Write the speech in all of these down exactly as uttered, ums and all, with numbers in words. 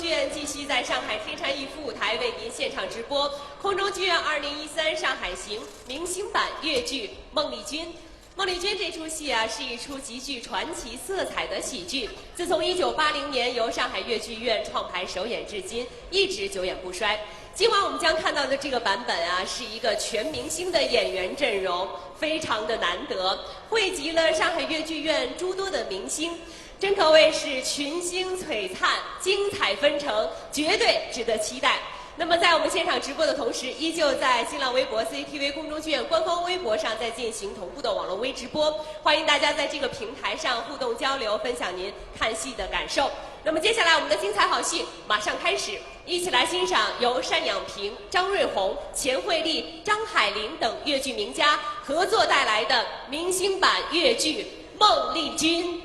剧院继续在上海天蟾逸夫舞台为您现场直播空中剧院二零一三上海行明星版越剧《孟丽君》。《孟丽君》这出戏啊，是一出极具传奇色彩的喜剧。自从一九八零年由上海越剧院创排首演至今，一直久演不衰。今晚我们将看到的这个版本啊，是一个全明星的演员阵容，非常的难得，汇集了上海越剧院诸多的明星，真可谓是群星璀璨，精彩纷呈，绝对值得期待。那么，在我们现场直播的同时，依旧在新浪微博、C C T V 空中剧院官方微博上在进行同步的网络微直播，欢迎大家在这个平台上互动交流，分享您看戏的感受。那么，接下来我们的精彩好戏马上开始，一起来欣赏由单养平、张瑞红、钱惠丽、张海林等越剧名家合作带来的明星版越剧《孟丽君》。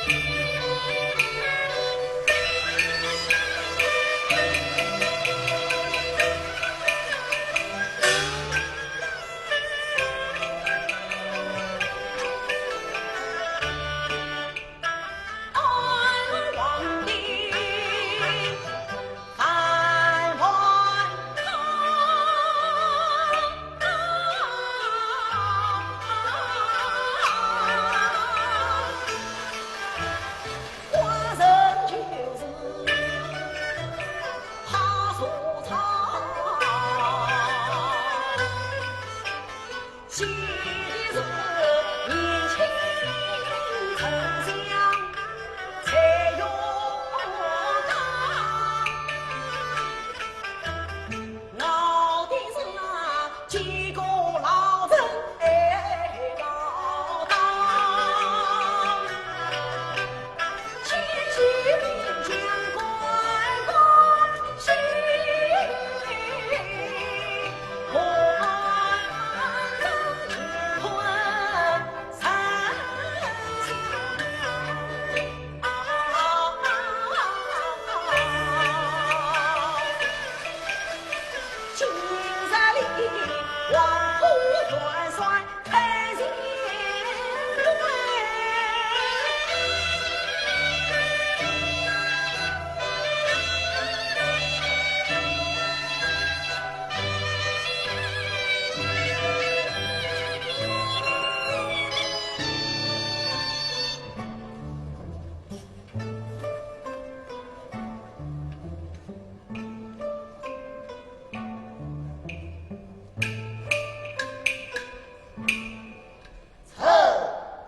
臣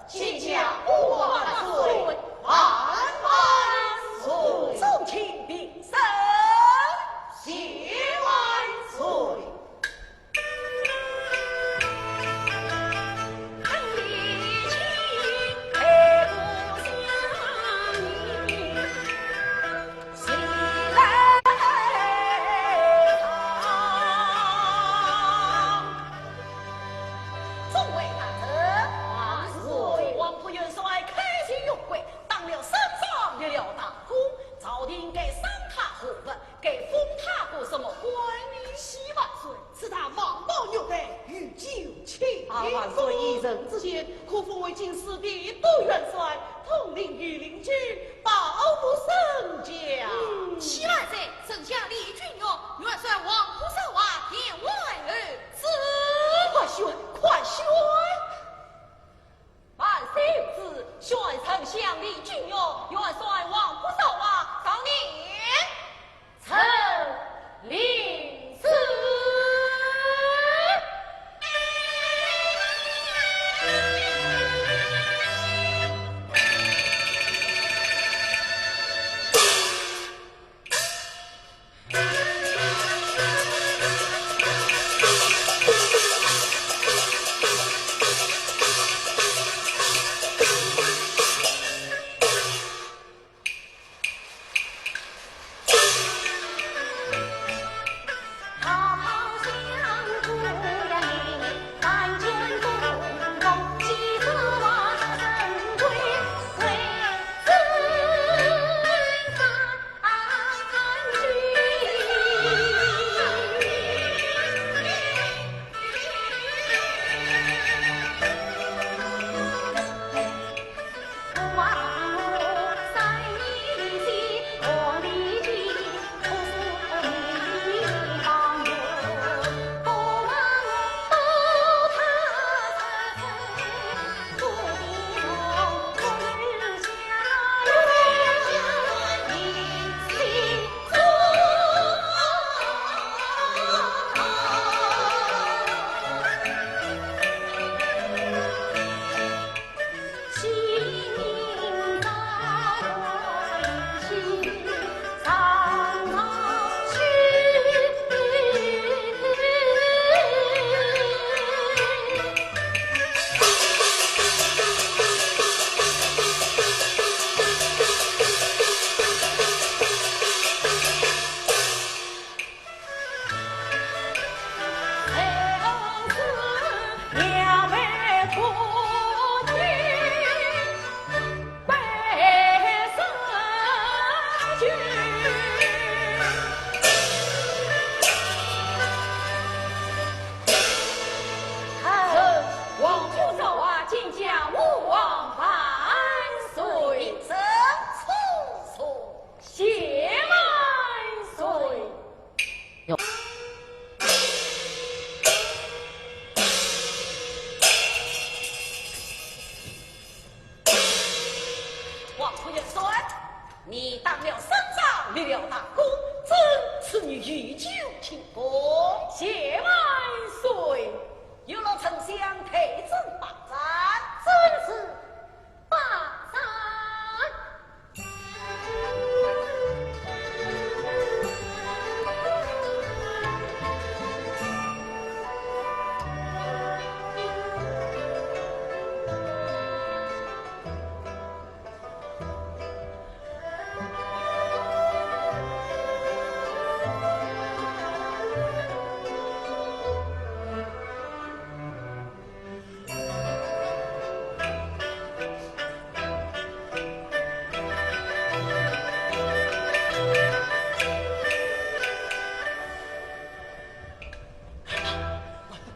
见驾万岁，万万岁。众卿平身。谢万岁。众位大臣。万岁。黄埔元帅开元有功，当了省长，立了大功，朝廷该赏他何物，该封他个什么官呢？启万岁，此次王宝玉的御酒请。啊，万岁。一人之见，可封为京师提督元帅，统领御林军，保护圣驾。嗯。启万岁，圣驾李君玉，元帅黄埔少华，殿外候旨。快宣，快宣。 万岁有旨，宣丞相李君玉，元帅黄埔少华，上殿。臣领旨。元帅，你当了省长，立了大功，朕赐你御酒庆功。谢万岁。有劳丞相代朕把盏。朕是把盏。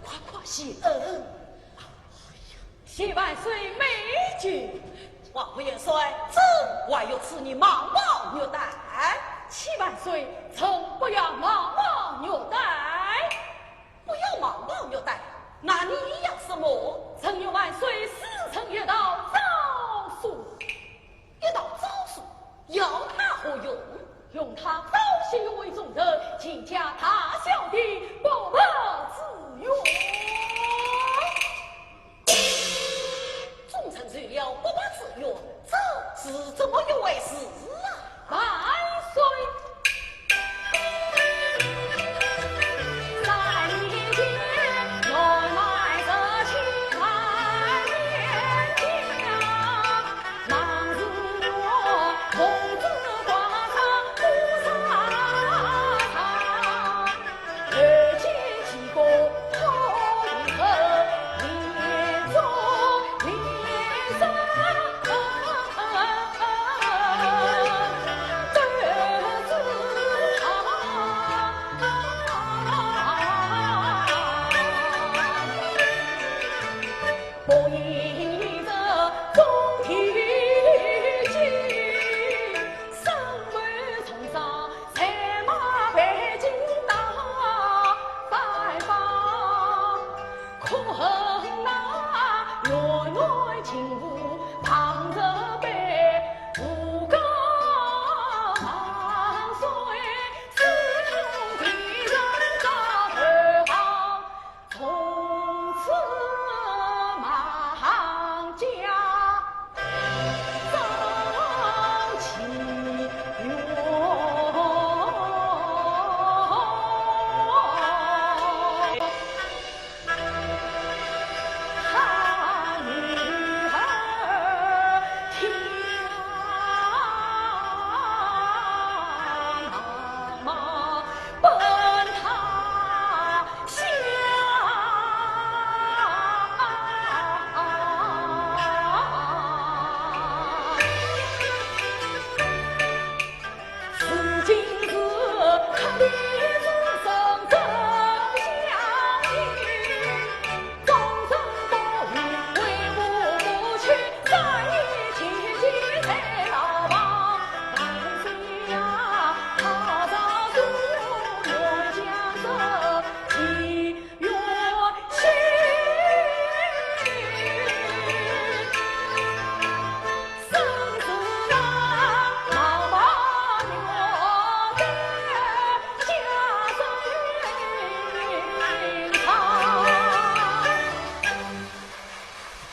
快快谢恩。谢万岁美酒。王副元帅，朕还要赐你蟒袍玉带。谢万岁，臣不要蟒袍玉带。 不要蟒袍玉带，那你要什么？臣愿万岁赐臣一道诏书。一道诏书，要它何用？用它昭雪为忠臣，尽加大小的不白之冤。 忠臣受了不白之冤，这是怎么一回事啊？万岁！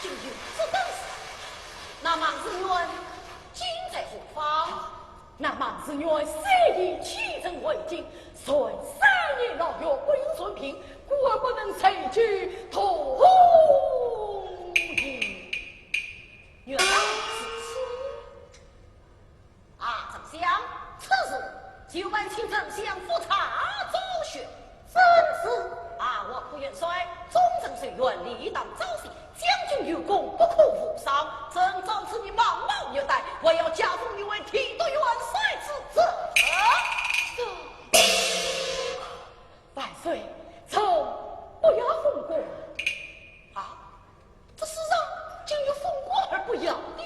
竟有这等事，那孟士元今在何方？ 那孟士元虽已启程回京，但三年牢狱不用全平，故而不能随即同行。原来如此。啊，丞相，此事就烦请丞相复查昭雪。正是。啊，王副元帅，忠臣受冤，理当昭雪。 将军有功，不可无赏。朕诏赐你蟒袍玉带，还要加封你为提督元帅之职。万岁，臣不要封官。啊，这世上竟有封官而不要的，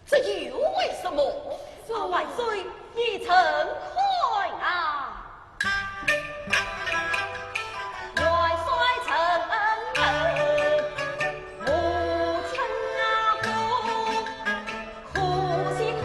这又为什么？啊，万岁，依朕看啊。 元帅臣恩厚，母亲啊苦，可惜她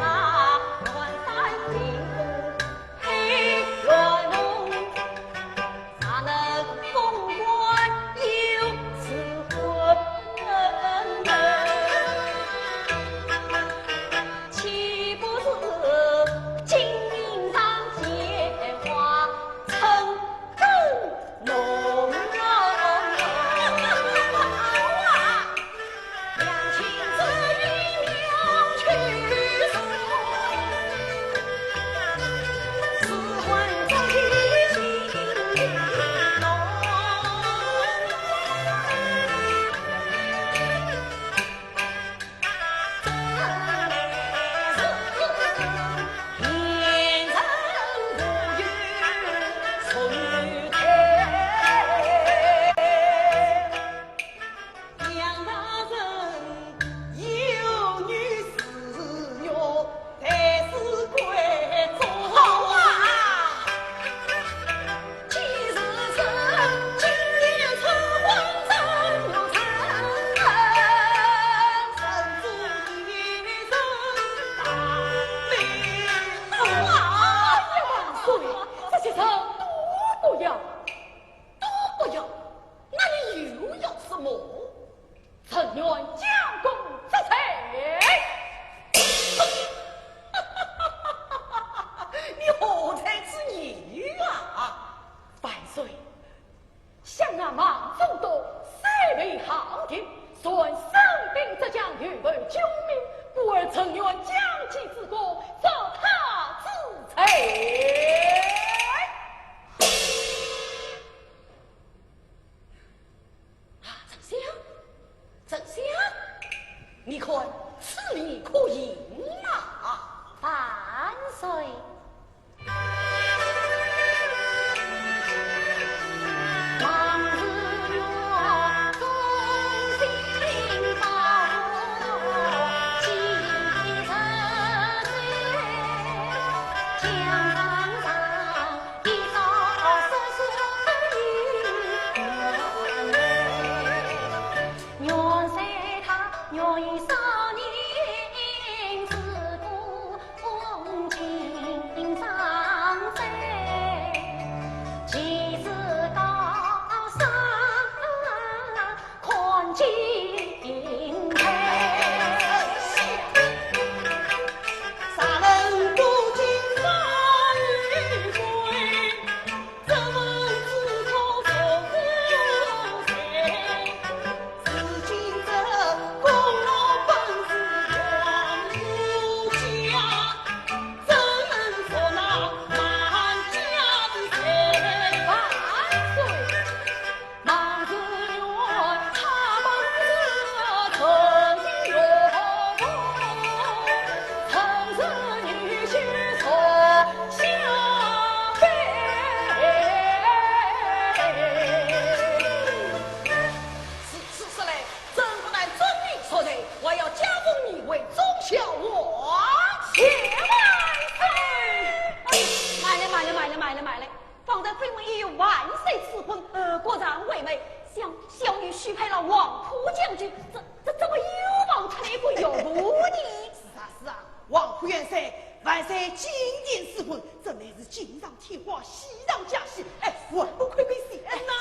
元帅，万岁金殿赐婚，这乃是锦上添花，喜上加喜，哎，还不快快谢恩呐？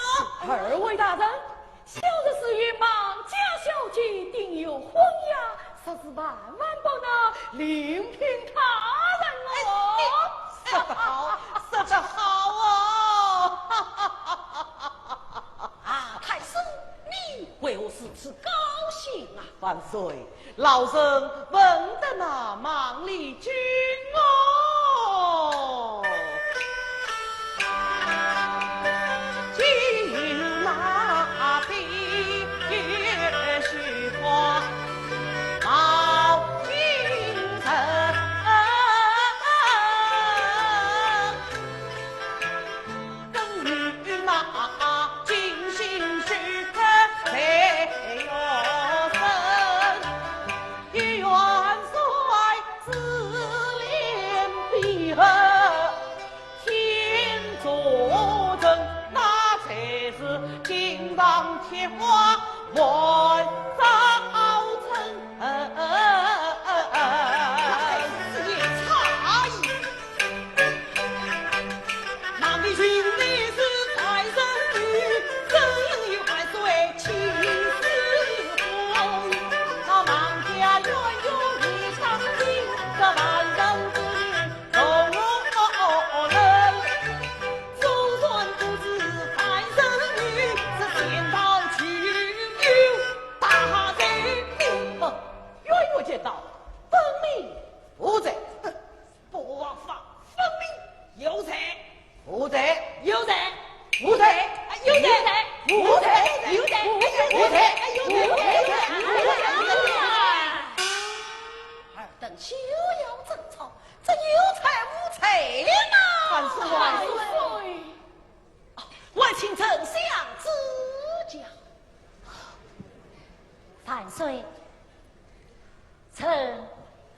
二位大人，小侄是与孟家小姐订有婚约，实是万万不能另聘他人哦。哎，你说得好，说得好哦！啊，太师，你为何如此高兴啊？万岁， 老身闻得那孟丽君哦，今日那边雪花冒金城。 更与那金星许配在元神，与元帅珠联璧合，天作证，那才是锦上添花万早成。 冤冤见到，分明无罪。哼，不枉法，分明有罪。无罪。有罪。无罪。啊，有罪。无罪。无罪。无罪。无罪。无罪。无罪。二等休要争吵，这有罪无罪嘛？万岁。万岁。 还请丞相指教。万岁，臣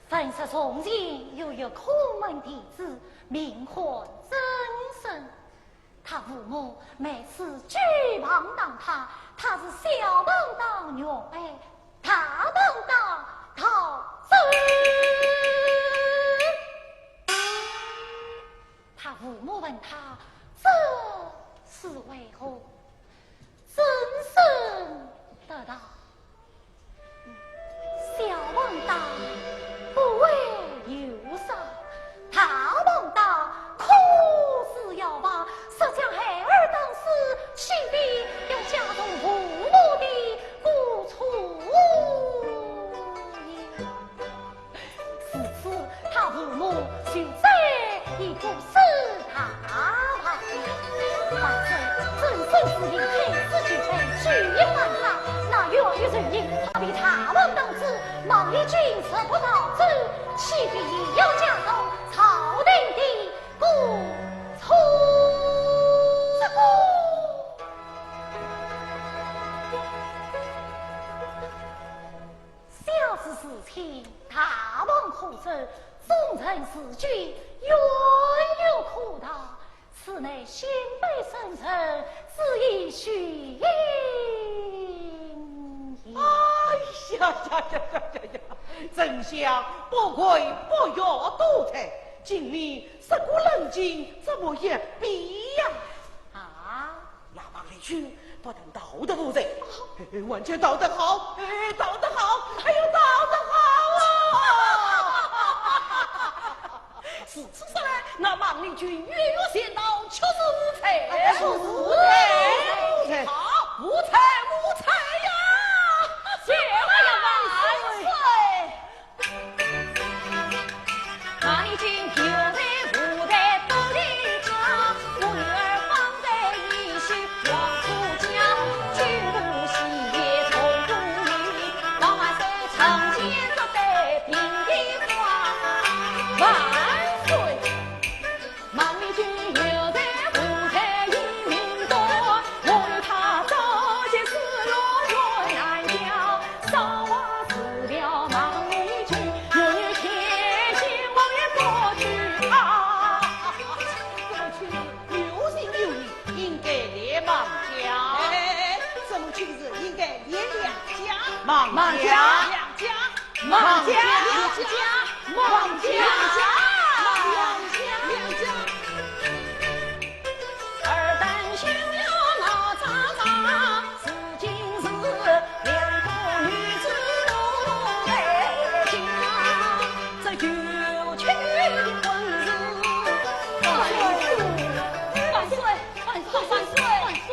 闻说从前有一孔门弟子，名唤曾参。他父母每次举棒打他，他是小棒打玉杯，大棒打桃子。 他父母问他这是为何，曾参答道：小棒打不为有赏，大棒打可是要把杀将孩儿打死，岂非要加重父母的过错也？ 自此他父母就再也不使他了。万岁，曾参自幼天资具备，举一反三，那玉玉成影，好比大棒打子，孟丽君若不逃走，岂非也要加重朝廷的过错？这个 小侄自幼大棒可成，忠臣事君，源远可达，此乃先辈圣人之一训也。哎呀呀呀呀呀呀！丞相不愧不学多才，今日这个冷静这么一变呀！啊？ 那孟丽君不但逃得无罪，嘿嘿，完全逃得好，哎，逃得好，哎呦，逃得好啊！如此说来，那孟丽君月月仙桃确实无罪，哎，确实无罪。好，无罪，无罪呀！谢了呀，万岁！ 这么亲，有情有义，应该联孟家。哎，这么亲事应该联梁家。孟家。梁家。孟家。梁家。王家，王家，王家。万岁，万岁，万岁，万岁！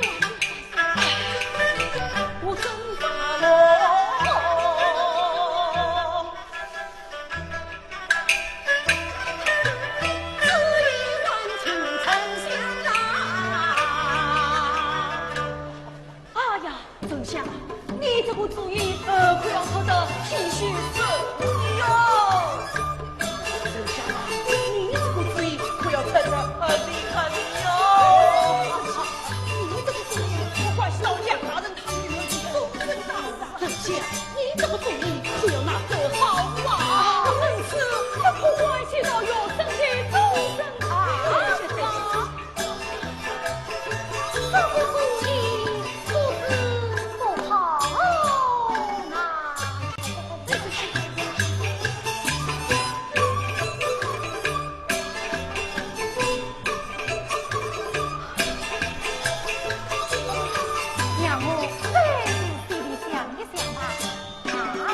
哎呀，丞相啊，你这个主意，呃，可要出得貔貅身哟。丞相啊，你这个主意可要出得很厉害的哟。你这个主意，不管是老娘大人，他们是终身大事啊。丞相，你这个主意可要拿得好啊。如此，可关系到学生的终身大事啊。 这个主意可是不好拿。让我再细细地想一想吧。啊？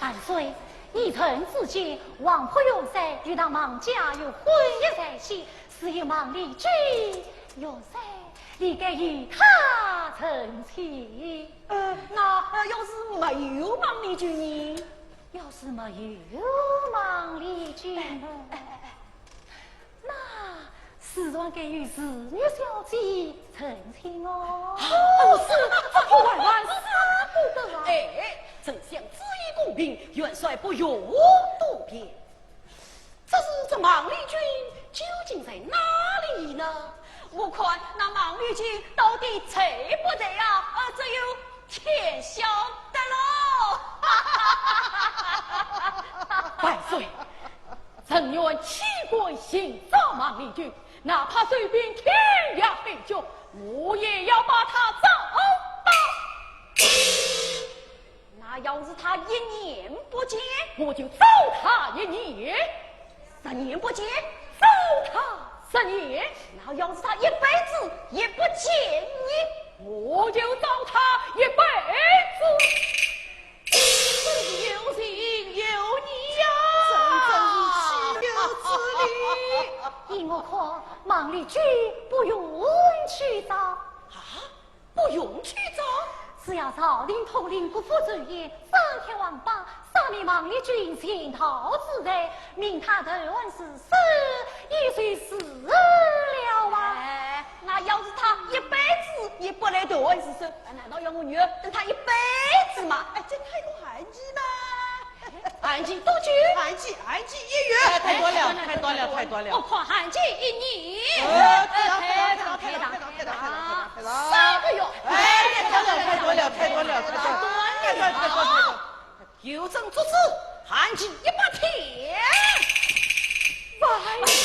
万岁，一日之间，王仆元帅与那盲家有婚约在先，是有盲丽君，元帅，你该与她成亲。呃，那，呃，要是没有盲丽君呢？要是没有盲丽君呢？哎，哎，哎，哎。 那自然该与侍女小姐成亲哦。哦，是，这可万万使不得啊！哎，丞相旨意公平，元帅不容多辩。只是这盲丽君究竟在哪里呢？我看那盲丽君到底在不在啊？呃，只有天晓得喽。万岁， 臣愿弃官寻找盲丽君，哪怕走遍天涯海角，我也要把她找到。那要是她一年不见？我就找她一年。十年不见？找她十年。那要是她一辈子也不见你？我就找她一辈子。 真是有情有义呀！真正是岂有此理！依我看，盲丽君不用去找。啊？不用去找？只要朝廷统领各府州县，张贴王榜，赦免盲丽君潜逃之罪，命她投案自首，也就是了啊。哎，那要是她一辈子也不来投案自首，难道要我女儿等她一辈子吗？哎，这太过寒气吧？ 寒气多久？寒气，寒气一月。哎，太短了，太短了，太短了。我看寒气一年。呃，太长，太长，太长，太长，太长，太长，太长，太长。三个月。哎，太短了，太短了，太短了，太短了，太短了。有朕作主，寒气一百天。万岁！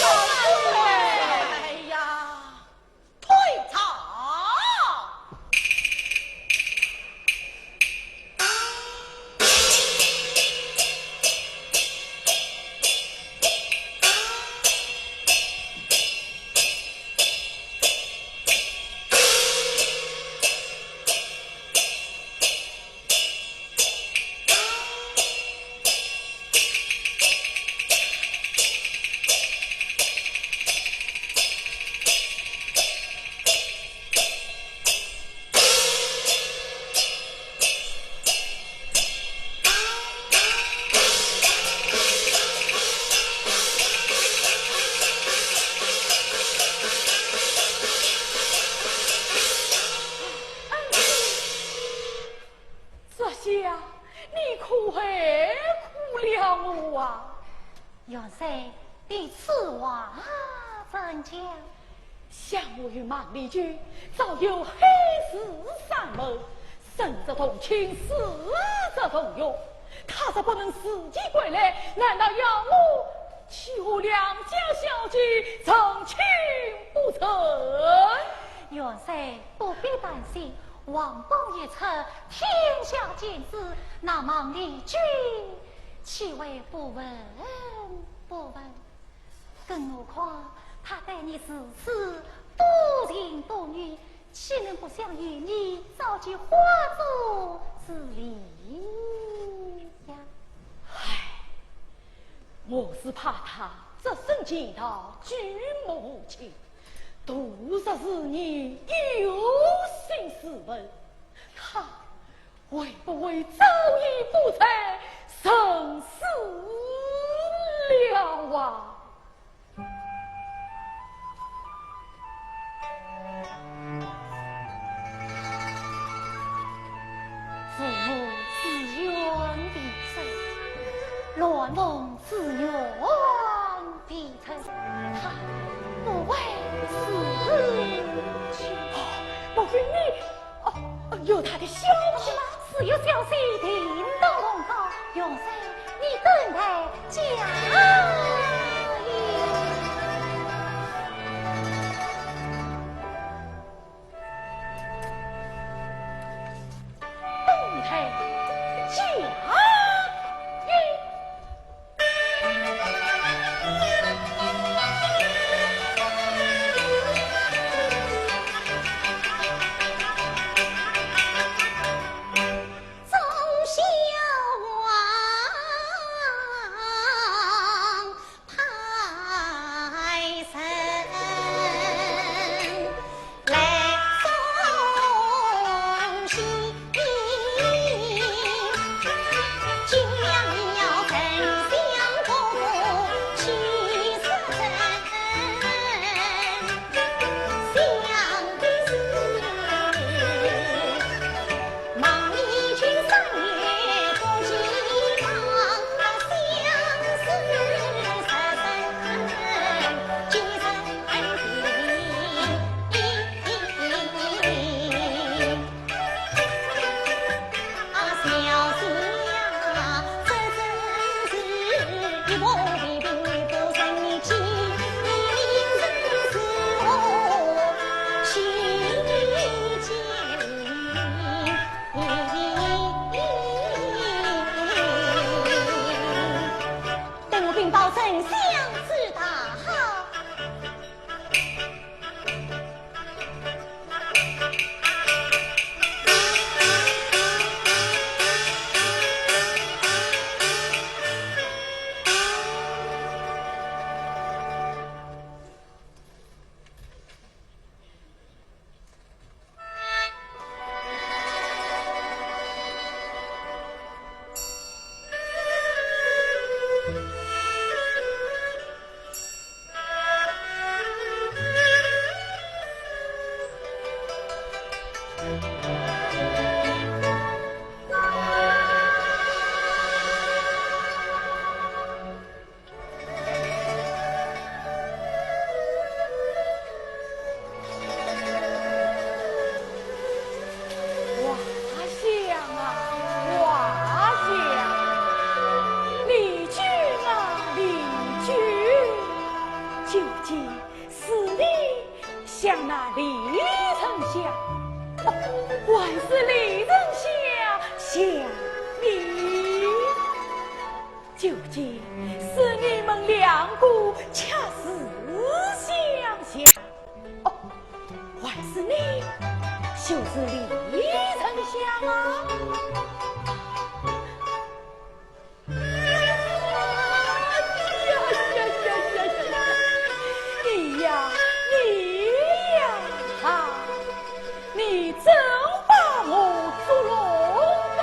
话怎讲？想我与孟丽君早有海誓山盟，生则同亲，死则同穴。她若不能自己归来，难道要我去和良家小姐成亲不成？元帅不必担心，皇榜一出，天下尽知，那孟丽君岂会不闻不问？ 更何况她对你如此多情多义，岂能不想与你早结花烛之礼呀？唉，我是怕她只身前逃，举目无亲，度日如年，有心思问，她 会不会早已不在人世了啊？父母自愿离世，鸾凤自愿 她不会死去。哦，莫非你，哦，有她的消息吗？只有消息定到龙高，元帅，你等待佳音。等待佳音。 等我禀报丞相知道。华相啊，华相，丽君啊，丽君，究竟是你想那李丞相，哦，还是李丞相想你？ 究竟是你们两个恰似相像？哦，还是你就是李丞相啊？呀呀呀呀呀！你呀，你呀，啊，你真把我捉弄的！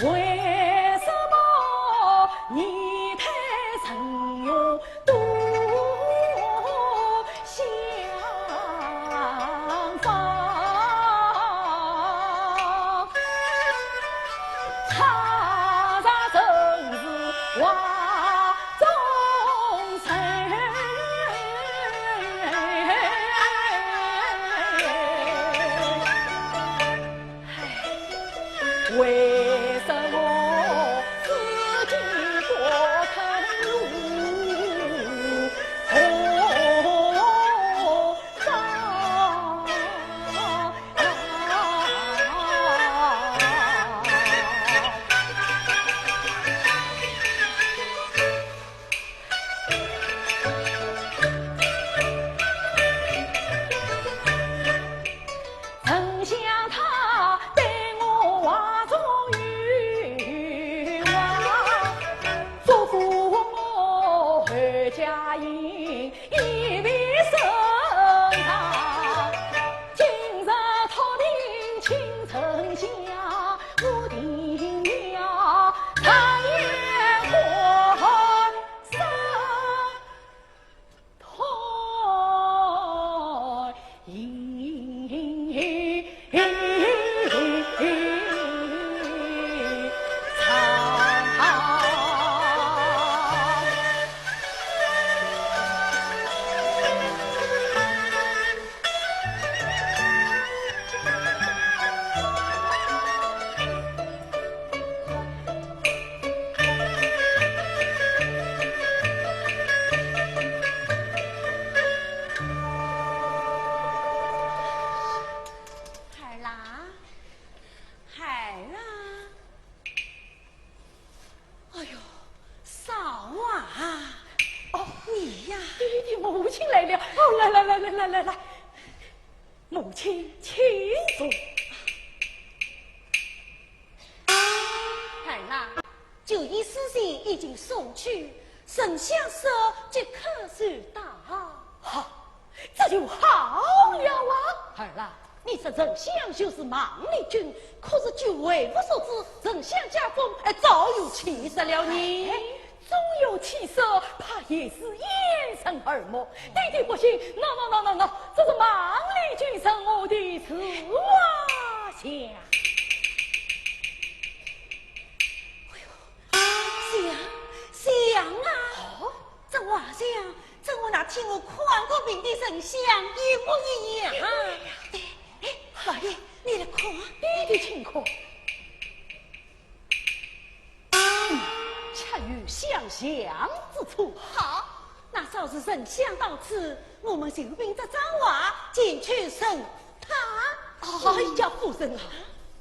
为什么你太曾用多想法？他日真是话中人。 为什么自己不肯入红丞相他对我话中有话，嘱咐我回家应一位圣上，今日托命请丞相，我定要察言观色。 孩儿啦，孩儿啦。哎呦，嫂啊！哦，你呀。爹爹，母亲来了。哦，来来来来来来来，母亲请坐。孩儿啊， 九爷书信已经送去，丞相说即刻就到。好，这就好了啊！儿啊，你说丞相就是孟丽君，可是据为父所知，丞相家中，哎，早有妻室了呢。哎，早有妻室，怕也是掩人耳目。爹爹不信，喏喏喏喏喏，这是孟丽君送我的书画像。 哎呦，像，像啊！哦？这画像，正和那天我看过病的丞相一模一样。一模一样。对，哎，老爷，你来看。爹爹请看。嗯，恰有相像之处。好，那稍时丞相到此，我们就凭这张画前去审 他？哎呀，夫人啊，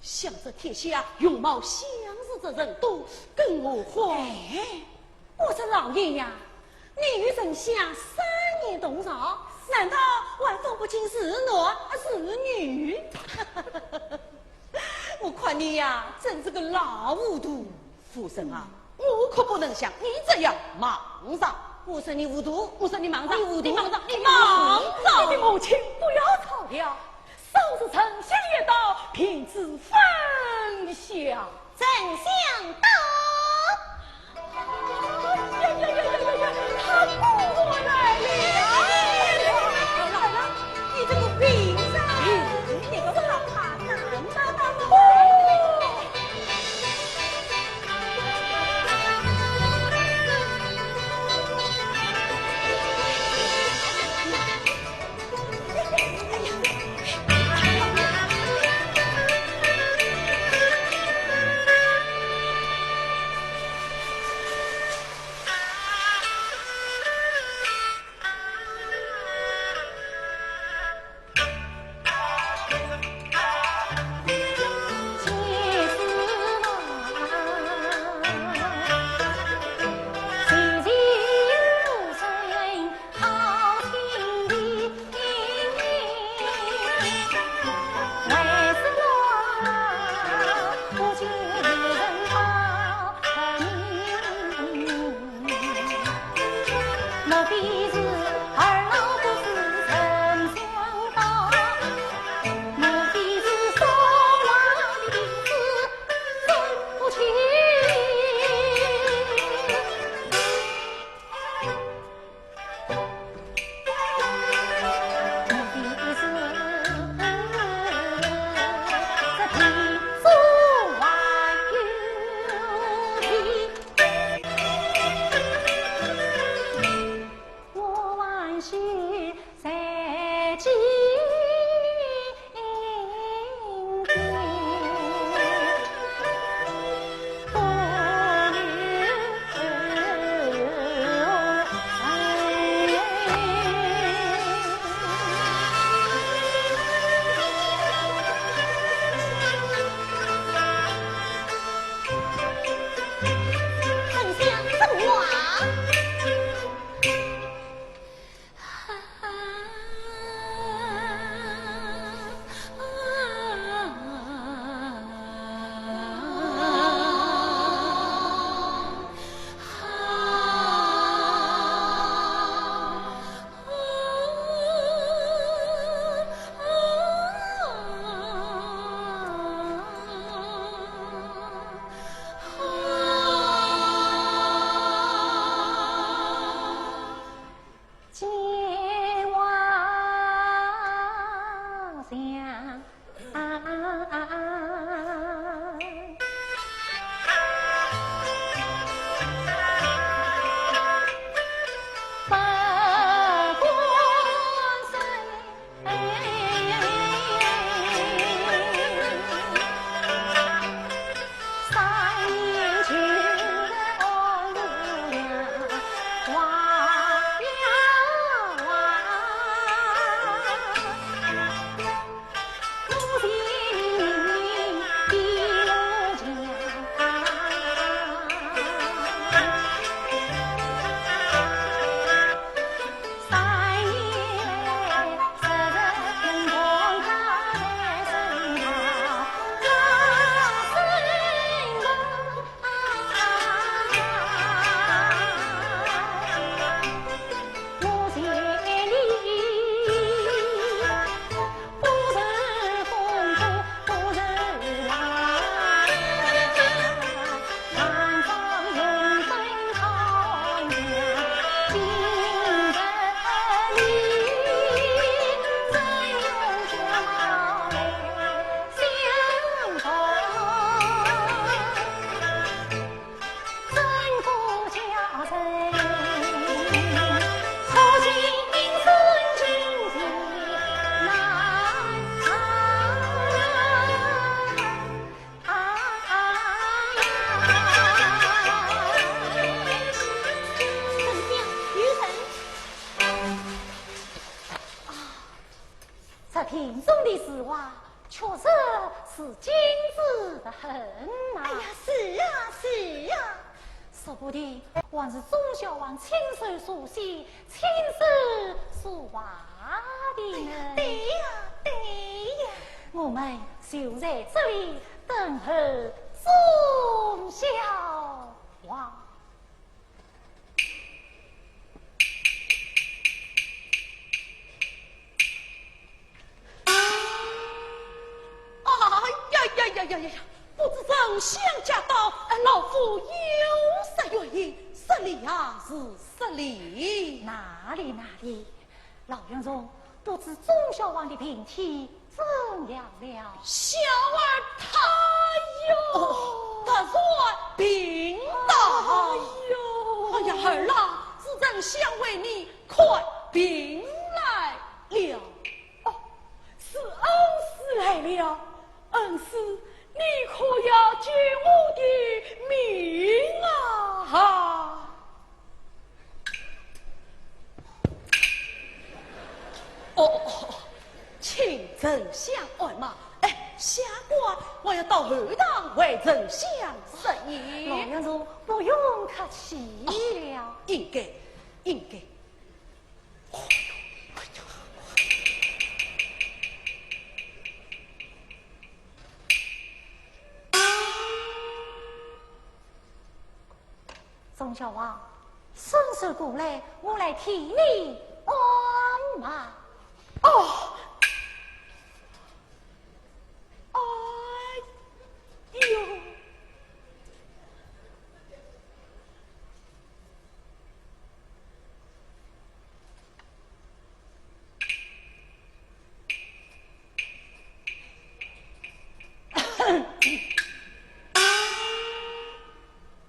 想这天下容貌相似之人多，更何况……哎，我说老爷呀，你与丞相三年同朝，难道还分不清是男是女？我看你呀，真是个老糊涂。 夫人啊，我可不能像你这样莽撞。我说你糊涂，我说你莽撞，你糊涂，你莽撞，你莽撞。爹爹母亲，不要吵了，稍时丞相一到，便知分晓。丞相到。呀呀呀呀呀呀，他果然来了。来了，你这个病人，你个怕怕难。哦。是精致得很呐。哎呀，是啊，是啊。说不定还是忠孝王亲手书写、亲手书画的呢。哎呀，对呀，对呀。我们就在这里等候忠孝王。 哎呀呀呀呀呀呀！不知丞相驾到，哎，老夫有失远迎，失礼啊，是失礼。哪里哪里，老袁荣，不知忠孝王的病体怎样了？小儿他有……哦，他算病倒。哎呦！哎呀，儿啊，是丞相为你看病来了。 哦，是恩师来了，恩师，你可要救我的命啊！哦，哦，哦，请丞相安马。哎，下官还要到后堂为丞相设宴。老袁荣，不用客气了。哦，应该，应该。 忠孝王，伸手过来，我来替你按脉。哦，哎呦！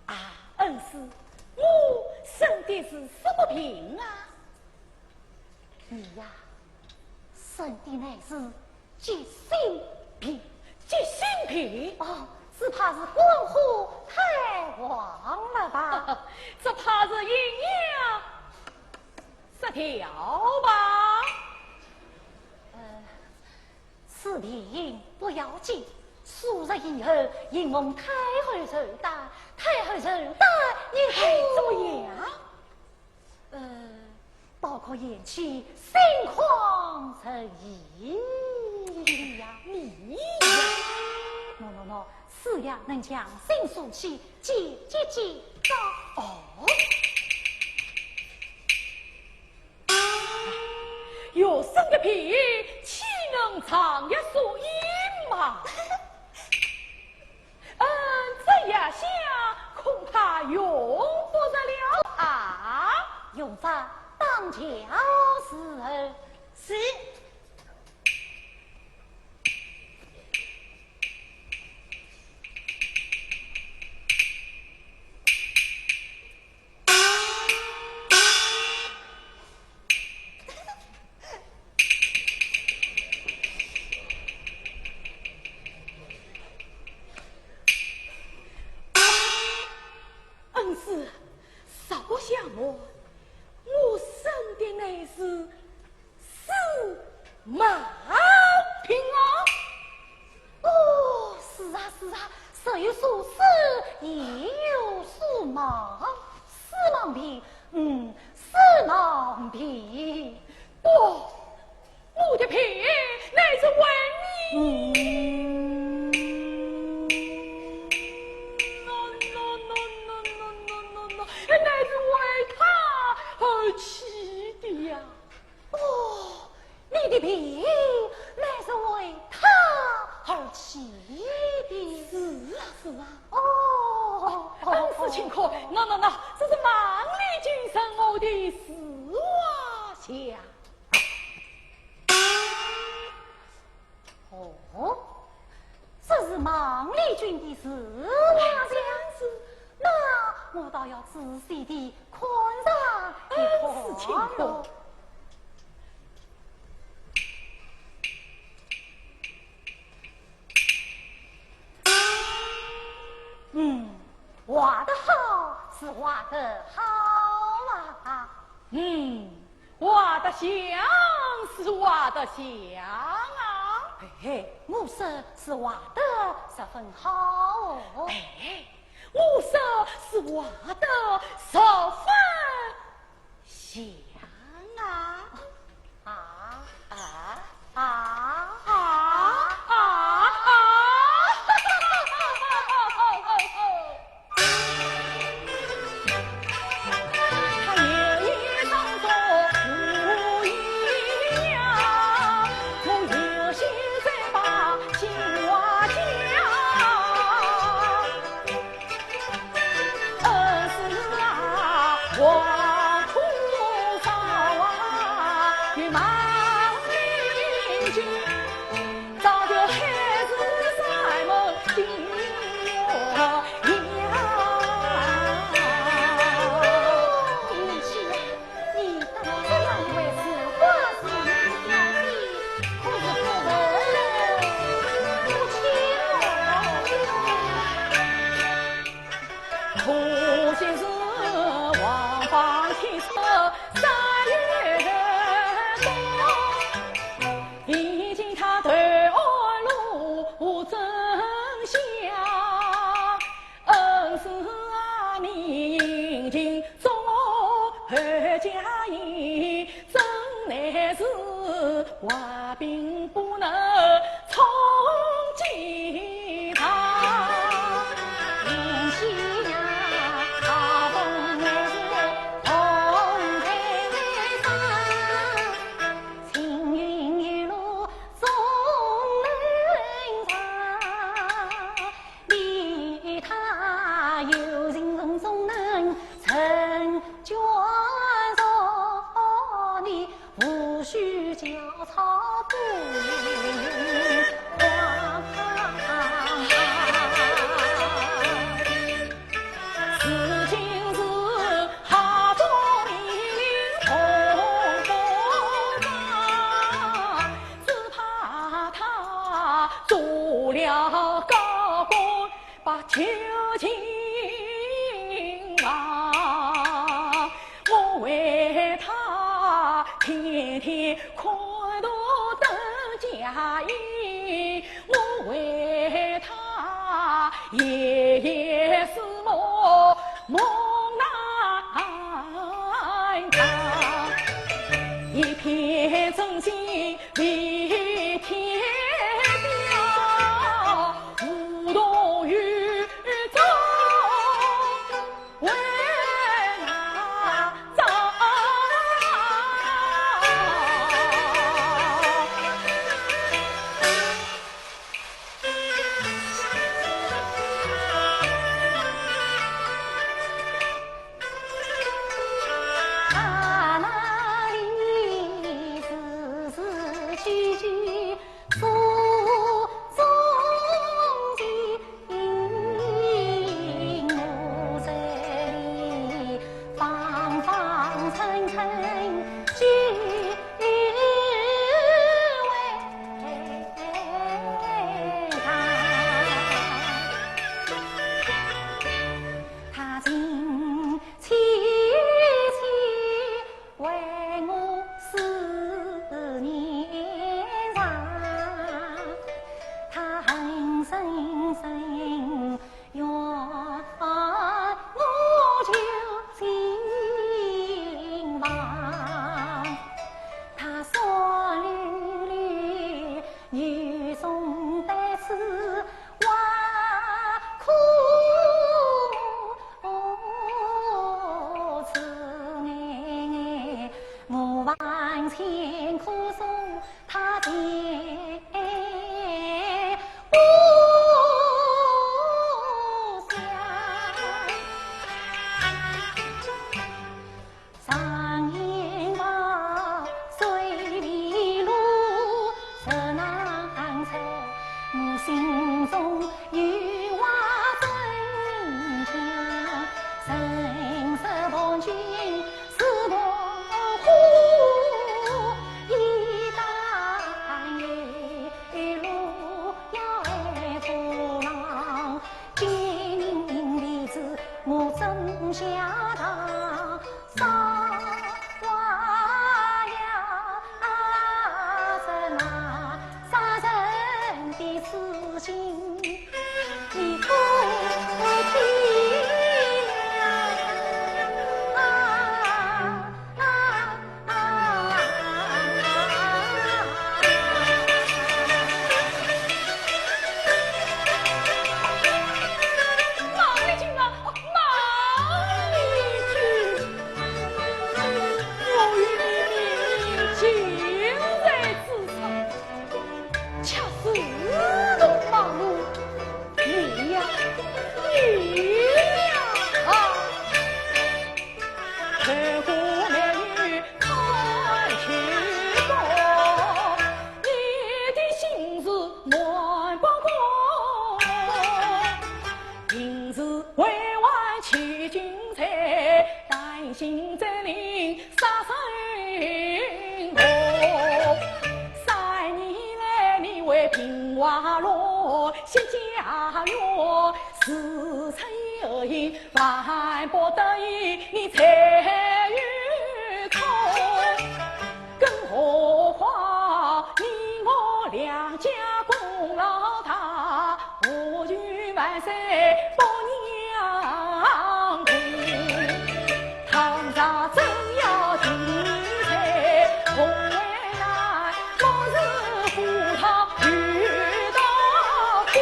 啊，恩师，我生的是什么病啊？你呀，生的乃是急性病。急性病？哦，只怕是肝火太旺了吧？只怕是营养失调吧？呃， 此病不要紧，数日以后，因蒙太后寿诞，太后寿诞，你可……哎，怎么样？呃，倒可引起心旷神怡呀。你呀。喏，喏，喏，此药能强心舒气，解结结燥。哦。 学生的病，岂能长夜数阴嘛？嗯，这药香恐怕用不着了啊。用法当教如何？是。 恩师，实不相瞒，我生的乃是司马病啊。哦，是啊，是啊，时有所思，夜有所梦，司马病，嗯，司马病。不，我的病乃是为你。嗯，乃是为他而起的呀。 哦，你的病乃是为他而起的。是啊，是啊。哦，恩师请客，喏，喏，喏，这是孟丽君赠我的丝袜鞋。 哦，这是孟丽君的丝袜鞋。哎，正是。那我倒要仔细地看上一看。恩师请看。嗯，画得好，是画得好啊。嗯， 画得像是画得像啊。哎，我说是画得十分好哦。哎，我说是画得十分像啊。啊，啊，啊，啊，啊，啊。是为王欺君罪，担心这令杀身亡。三年来你为平花落，谢家园，自称有意，万不得已你才有空。更何况你我两家功劳大， 何须万岁不让步？倘若真要定罪，我为难，莫是赴汤蹈火。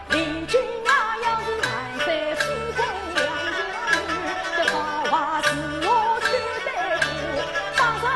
令君啊，要是万岁赐官两家女，这造化是我去对付，倘若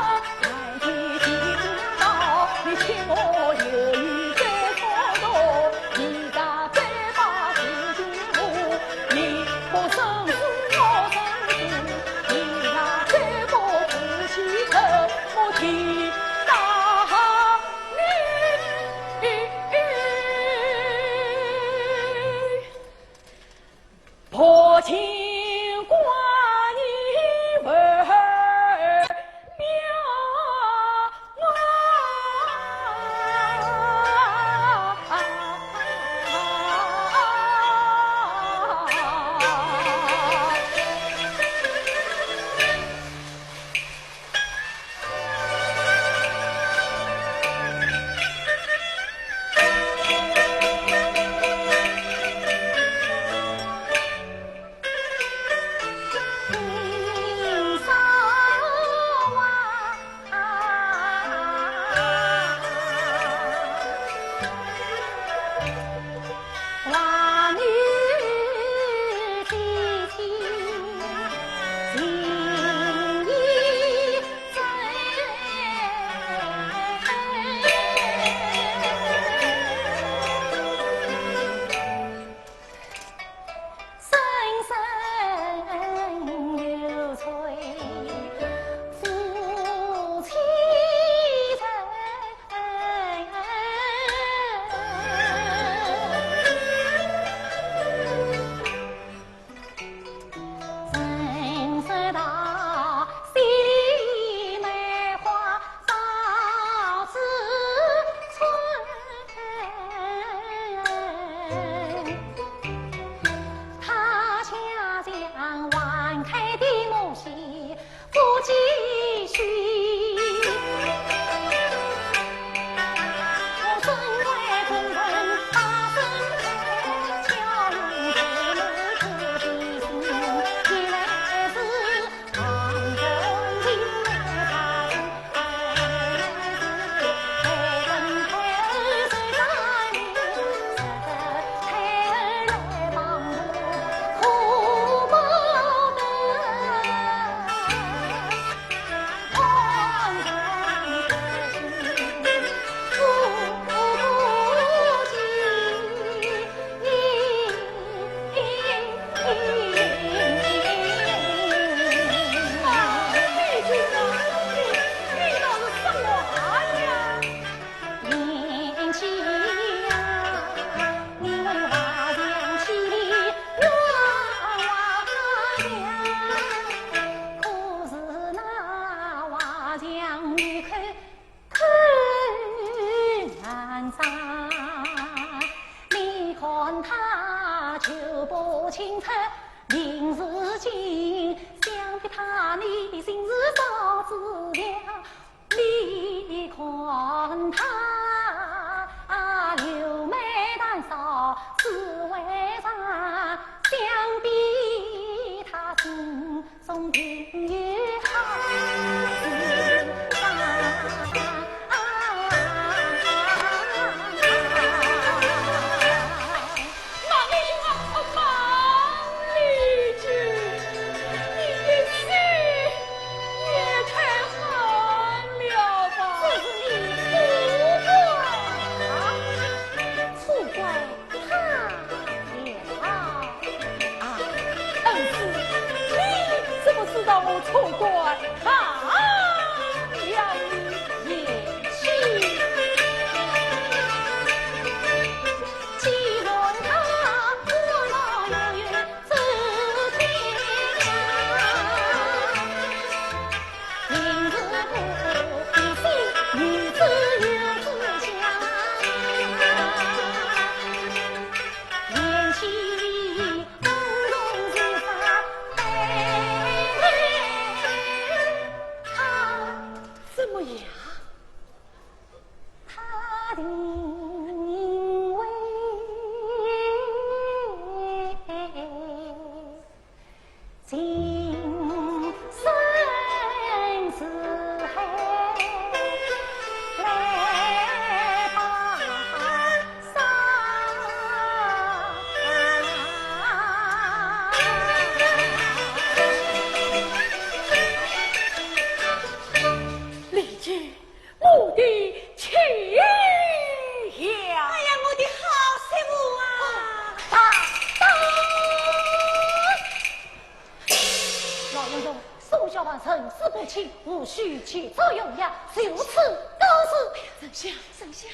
请，无需去做用药，就此告辞。丞相，丞相，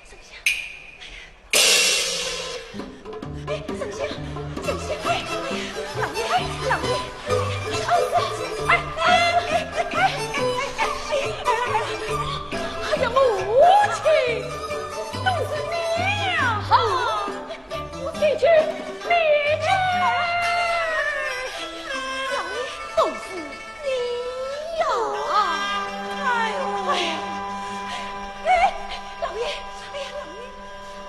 丞相。